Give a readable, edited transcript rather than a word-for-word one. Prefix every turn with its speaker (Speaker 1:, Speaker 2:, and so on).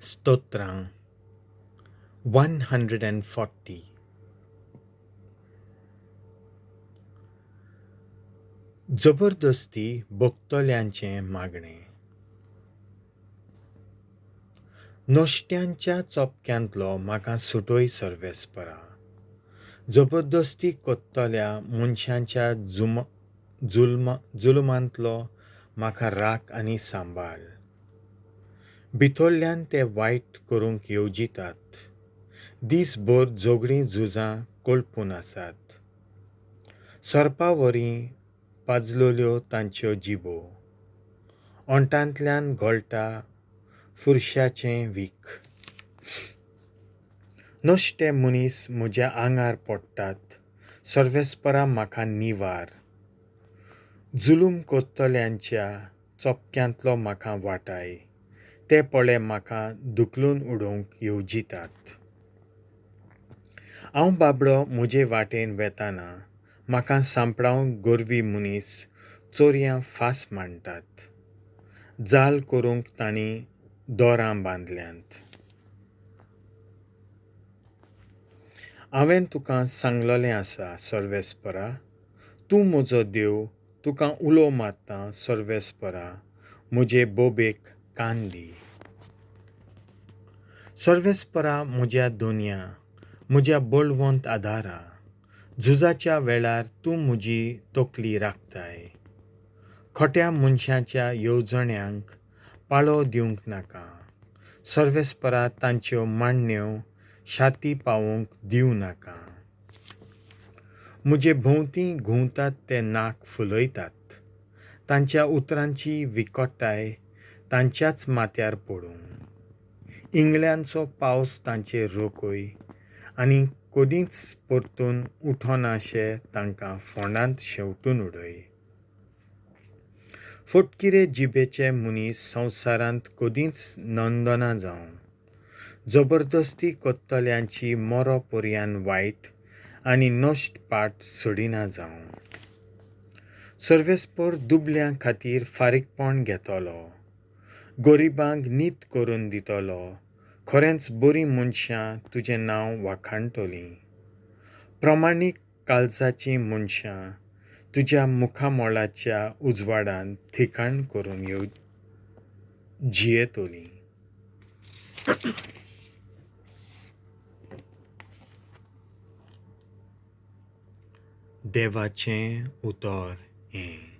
Speaker 1: स्तोत्रां 140. जबरदस्ती भोगतल्यांचें मागणें. नश्ट्यांच्या चोपक्यांतलो म्हाका सुटय सर्वेस्परा. जबरदस्ती कोत्तल्या मनशांच्या जुलमांतलो म्हाका राख आनी सांबाळ. भितरल्यान ते वायट करूंक येवजितात, दीसभर झगडीं झुजां कोलपून आसात. सोरपावरी पाजलेल्यो तांच्यो जिबो, ओंठांतल्यान गळटा फुरशाचें वीख. नश्टे मनीस म्हज्या आंगार पडटात, सर्वेस्परा म्हाका निवार. जुलूम कोत्तल्यांच्या चोपक्यांतलो म्हाका वाटाय, ते पळे म्हाका धुकलून उडोवंक येवजितात. हांव बाबडो म्हजे वाटेन वेताना म्हाका सांपडावंक गोरवी मनीस चोरयां फास मांडटात. जाल करूंक तांणी दोरां बांदल्यांत. हांवें तुका सांगलेलें आसा सर्वेस्परा, तूं म्हजो देव, तुका उलो मारता सर्वेस्परा, म्हजे बोबेक कान दी. सर्वेस्परा म्हज्या दोनया, म्हज्या बळवंत आदारा, झुजाच्या वेळार तूं म्हजी तकली राखताय. खोट्या मनशाच्या येवजण्यांक पाळो दिवंक नाका, सर्वेस्परा तांच्यो मांडण्यो शाती पावोवंक दिवं नाका. म्हजे भोंवती घुंवतात ते नाक फुलयतात, तांच्या उतरांची विकटाय तांच्याच माथ्यार पडूं. इंगळ्यांचो पावस तांचेर रोखय आनी कदींच परतून उठोनाशे तांकां फोंडांत शेंवटून उडय. फटकिरे जिबेचे मनीस संवसारांत कदींच नंदना जावं. जबरदस्ती कोत्तल्यांची मोरो पर्यान वायट आनी नश्ट पाट सोडिना जावं. सर्वेस्पर दुबल्यां खातीर फारीकपण घेतलो, गरिबांक नीत करून दितलो. खरेंच बरीं मनशां तुजें नांव वाखाणटलीं. प्रमाणीक काळजाचीं मनशां तुज्या मुखामळाच्या उजवाडांत ठिकाण करून जियेतलीं. देवाचें उतर हें.